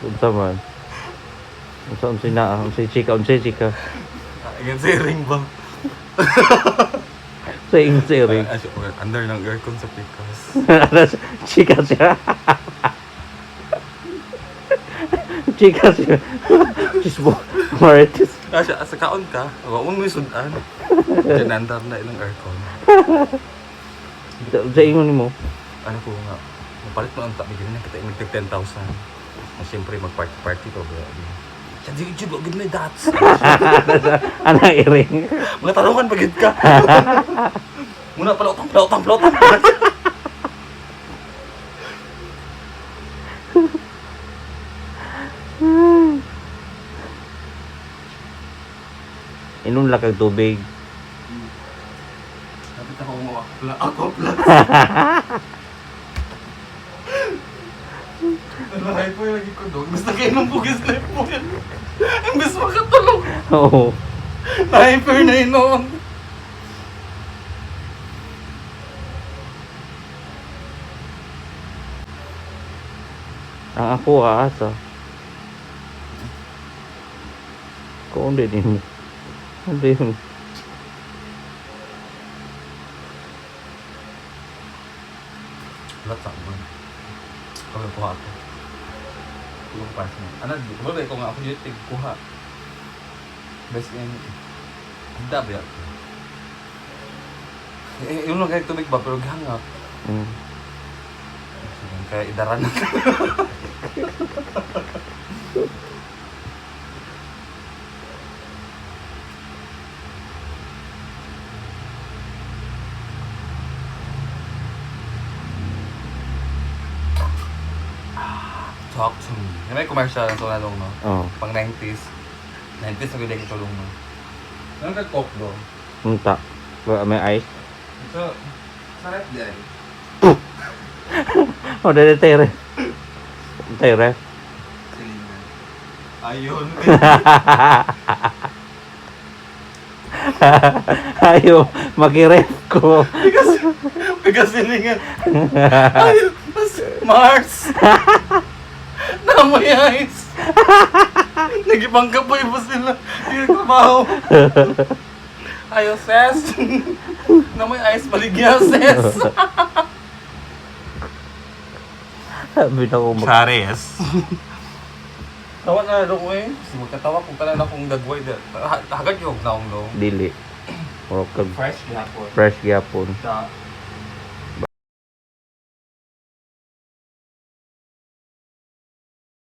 Unsa man? Unsa unsay naa? Unsay chika? Unsay chika? Ingan sa ring ba? Sa ingon sa ring. Ah, under ng aircon sa pikas. Chika siya. Chika siya. Chismo. Marites. Ah, siya, sa kaon ka, wa mo may sudan. Diyan andar na ilang aircon. Sa ingon nimo. Ano ko nga, mapalit mo ang tabi, ganyan kita imig 10,000. Na siyempre mag-party-party pa ba? Siya, di jud, wag may dots. Anang iring. Mga tarungan pagid ka. Muna palotang, palotang, palotang. Inom lang kag tubig. Dapat ako gumawa. Ako plus. Nalahay po yung lagi ko doon. Basta kayo nung bugis na po yan. Imbes makatulog. Oo. Na-hyper na inom. Ang ako aasa. Kung hindi din mo. Hindi yun. Wala sa ako. Kami kuha ako. Kuha ko para sa mga. Ano, di ba ko nga ako yung tigkuha. Best in... Handa ba yan? Eh, yun lang kahit tubig ba, pero gihangap. Sige, kaya idaran na. Talk to me. Yung may commercial ng Sonalong, no? Oo. Pang 90s. 90s na gawin tulong, no? Anong kag-coke do? Unta. Ba, may ice. So, sa ref di ay. Oh, dali tayo ref. Tayo ref. Selena. Ayun. Ayo, makiref ko. Because silingan. Ayun. Mas Mars. Namoy ice. Nagibangka pa iba sila. Yung trabaho. Ayo, ses. Namoy ice baligya, ses. Sabi na ko mag... Chares. Tawa na lang ko eh. Kasi magkatawa kung tanan akong dagway. Hagad yung naong no. Dili. Murag kag Fresh gihapon. fresh gyapon. Sa